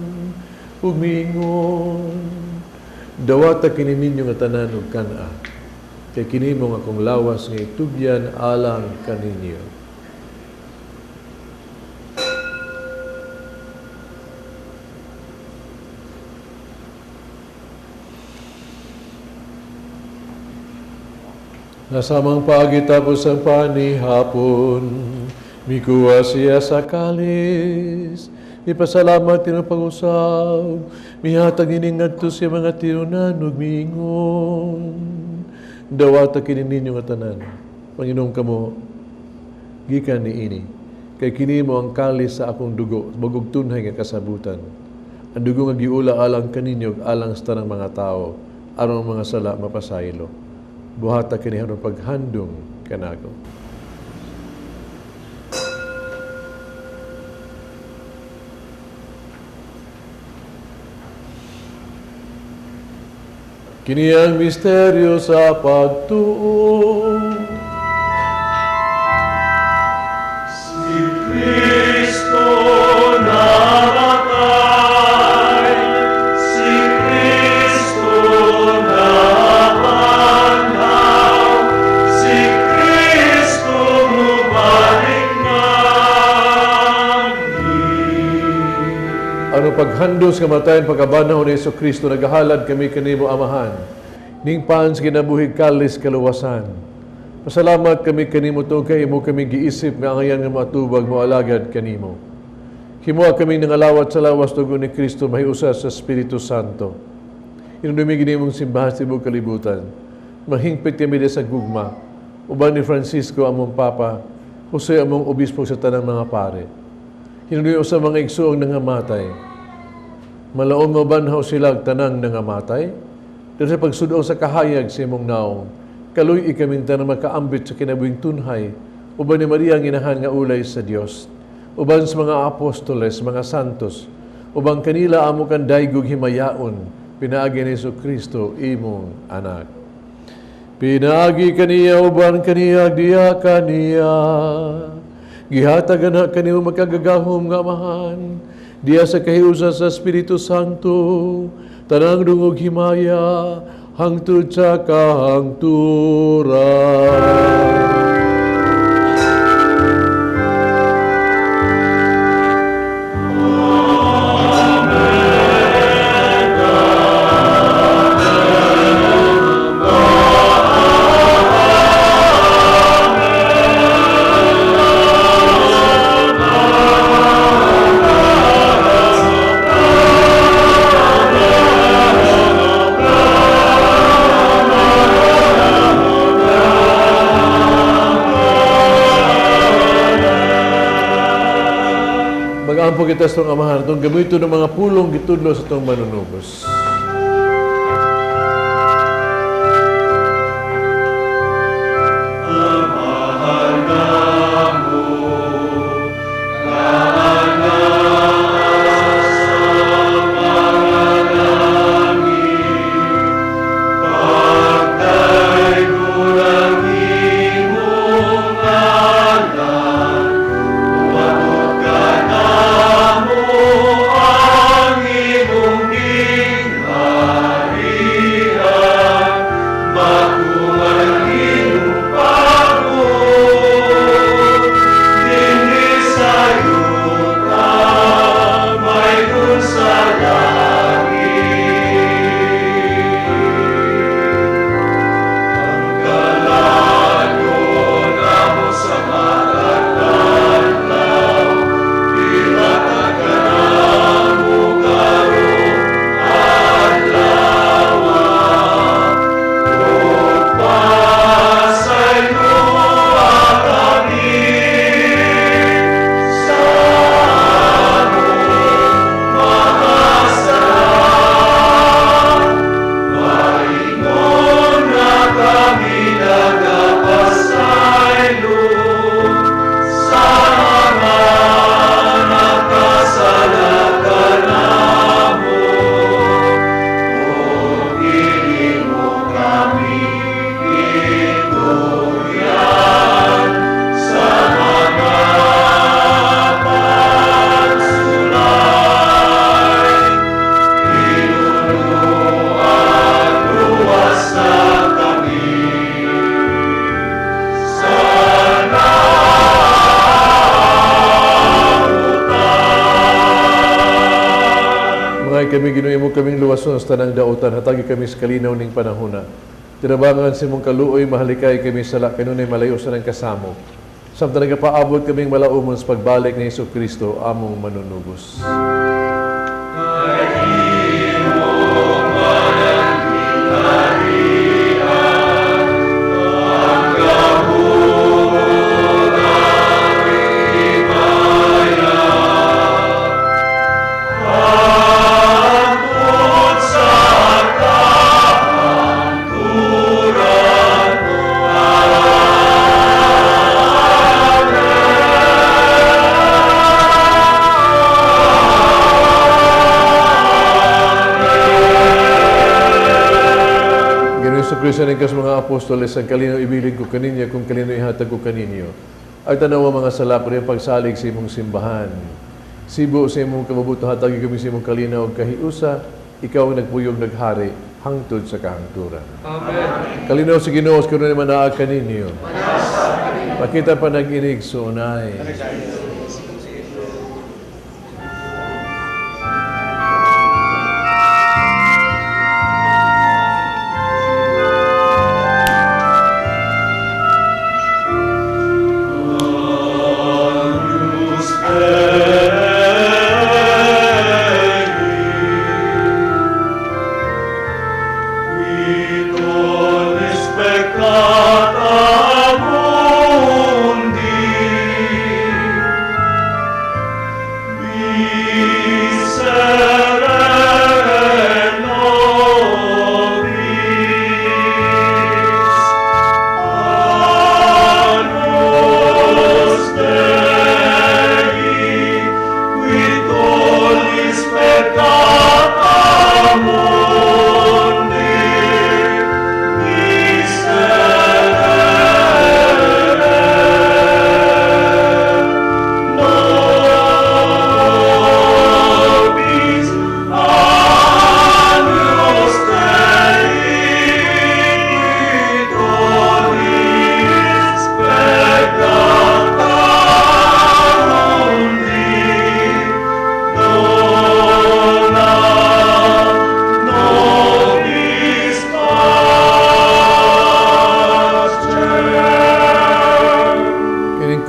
ug miingon, dawata kini ninyo nga tanan ug kan-a, kay kini mo nga akong lawas nga itugyan alang kaninyo. Nasamang paagi tapos ang panihapon, mikuha siya sa kalis, ipasalamat tinong pag-usab, mihatag ining ngadto siya mga tinunan ug miingon. Dawata kini ninyo nga tanan, Panginoon kamo, gikan niini, kay kini mo ang kalis sa akong dugo, bagog tunhay nga kasabutan. Ang dugo nga giula alang kaninyo ug alang sa tanang mga tao, aron ang mga sala mapasaylo. Buhata kini aron paghandong kanako. Kini ang misteryo sa pagtuo. Si paghandos kamatayon pagkabanhaw ni Hesus Kristo, nagahalad kami kanimo Amahan. Ning pan sa kinabuhi kalis kaluwasan. Pasalamat kami kanimo tungod kay imo kami giisip nga angayan nga matubag mo alagad kanimo. Himoa kami nangalawat sa lawas dugo ni Kristo mahiusa sa Espiritu Santo. Inunumi gini mong simbahan sa tibuok kalibutan. Mahingpit kami sa gugma. Uban ni Francisco among Papa, Jose among Obispo sa tanang mga pare. Hinunuyo sa mga igsuong nangamatay. Malaom mabanhaw sila tanang nangamatay. Dahil sa pagsudong sa kahayag sa imong naong, kaluy ikaming tanang makaambit sa kinabuhing tunhay, uban ni Maria ang inahan nga ulay sa Dios, uban sa mga apostoles, mga santos, ubang kanila amo kan daygog himayaon, pinaagi ni Hesus Kristo imong anak. Pinaagi kaniya uban kaniya diya kaniya, gihatagan na kanimo makagagahom nga Amahan, diya sa kahiusa sa Espiritu Santo, tanang dungog himaya, hangtod sa kahangturan. Magampo kita sa itong Amahan, itong gamiton ng mga pulong gitudlo sa itong manunubos. Kami Ginoo mo kaming luwason sa tanang dautan, hatagi kami sa kalinaw ning panahona. Tinabangan sa imong kaluoy, mahalikay kami sa sala, kanunay malayo sa nang kasamo. Samtang nagapaabot kaming malaumon sa pagbalik ni Hesus Kristo, among manunubos. Kristo sa mga apostoles, ang kalino ibilin ko kaninyo, kung kalino ihatag ko kaninyo. Ay tanawa mga sala ko rin pagsalig sa imong simbahan. Sibo sa imong kabubuto, hatagi kami sa imong kalinaw kahiusa, ikaw ang nagpuyog naghari, hangtod sa kahangturan. Amen. Kalinaw sa Ginoo, karon naman naa kaninyo. Pakita pa nag-inig sunay.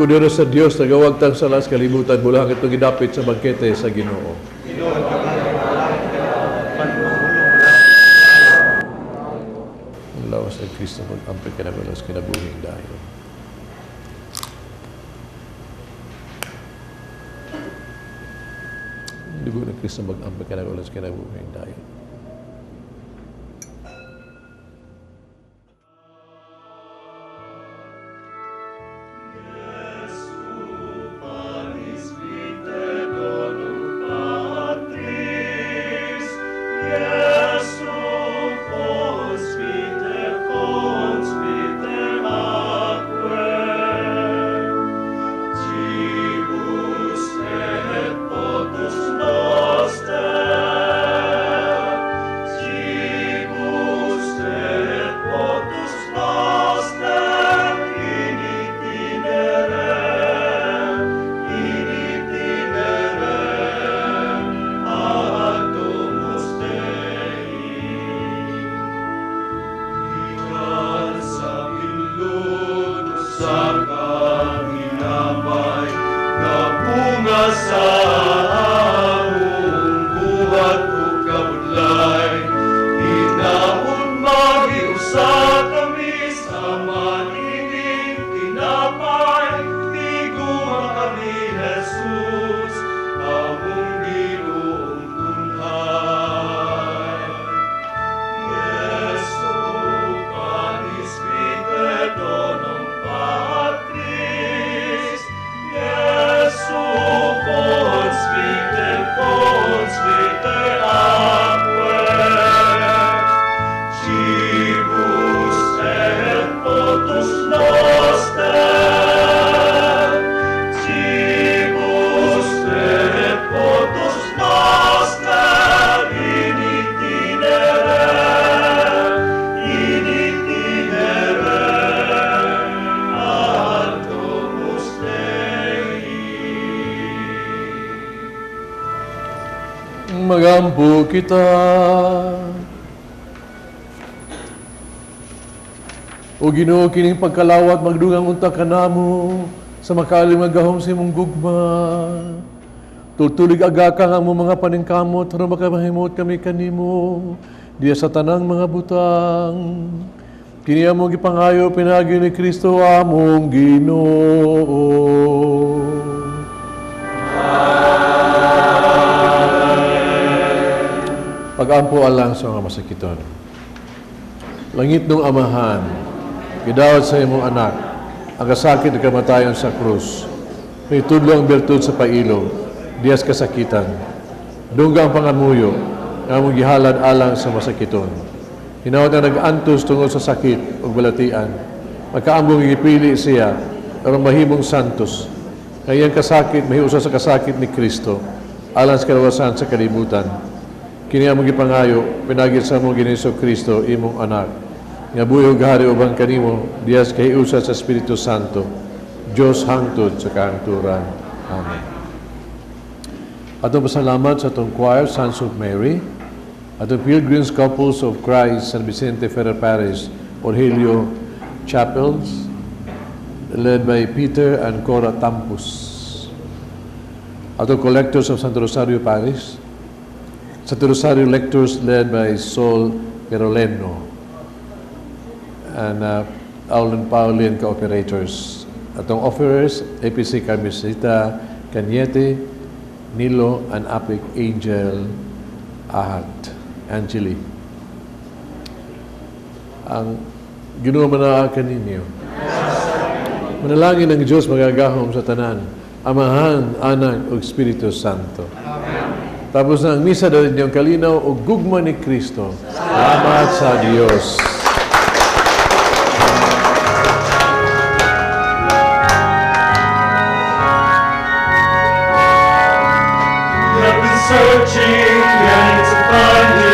Kordero sa Dios, nagawagtang sala sa kalibutan, bulahang itong gidapit sa bangkete sa Ginoo. Ang lawas ng Kristo mag-ampit ka na balas kinabuhing dayon. Dugo ng Kristo mag-ampit ka na balas kinabuhing dayon. Magampo kita. O Ginoo, kining pagkalawat magdugang unta kanamo sa makaalim nga gahom sa imong gugma. Tultulig aga ka nga among mga paningkamot aron makamahimot kami kanimo diya sa tanang mga butang. Kini among gipangayo pinaagi ni Kristo among Ginoo. Pag-ampo alang sa mga masakiton. Langit nung Amahan, gidawat sa imong anak, ang kasakit at kamatayon sa krus. May tudlo ang bertud sa pailog, diyas kasakitan. Dungga ang pangamuyo, nga among gihalad alang sa masakiton. Hinawat ang nag-antos tungod sa sakit ug balatian. Magkaambong gipili siya, aron mahimong santos. Nga iyang kasakit, mahiusa sa kasakit ni Kristo, alang sa kalawasan sa kalibutan. Kini among gipangayo, pinagi sa among Ginoong Hesus Kristo, imong anak. Nga buhi ug hari uban kanimo, diyas kahiusa sa Espiritu Santo, Dios hangtod sa kahangturan. Amen. Atong pasalamat sa atong choir, Sons of Mary, atong Pilgrims Couples of Christ, San Vicente Ferrer Parish, Orhelio Chapels, led by Peter and Cora Tampus. Atong Collectors of Santo Rosario Parish, Santo Rosario Lectors led by Sol Peroleno and Alan Paulin Cooperators. Atong offerers, APC Carmencita Cañete, Nilo, and Apic Angel Ahat, Angeli. Ang Ginoo manaa kaninyo. Manalangin ang Diyos magagahom sa tanan, Amahan, Anak, ug Espiritu Santo. Tapos na ang misa dahil niyong kalinaw o gugma ni Kristo. Salamat sa Diyos. We have been searching, yearning to find you.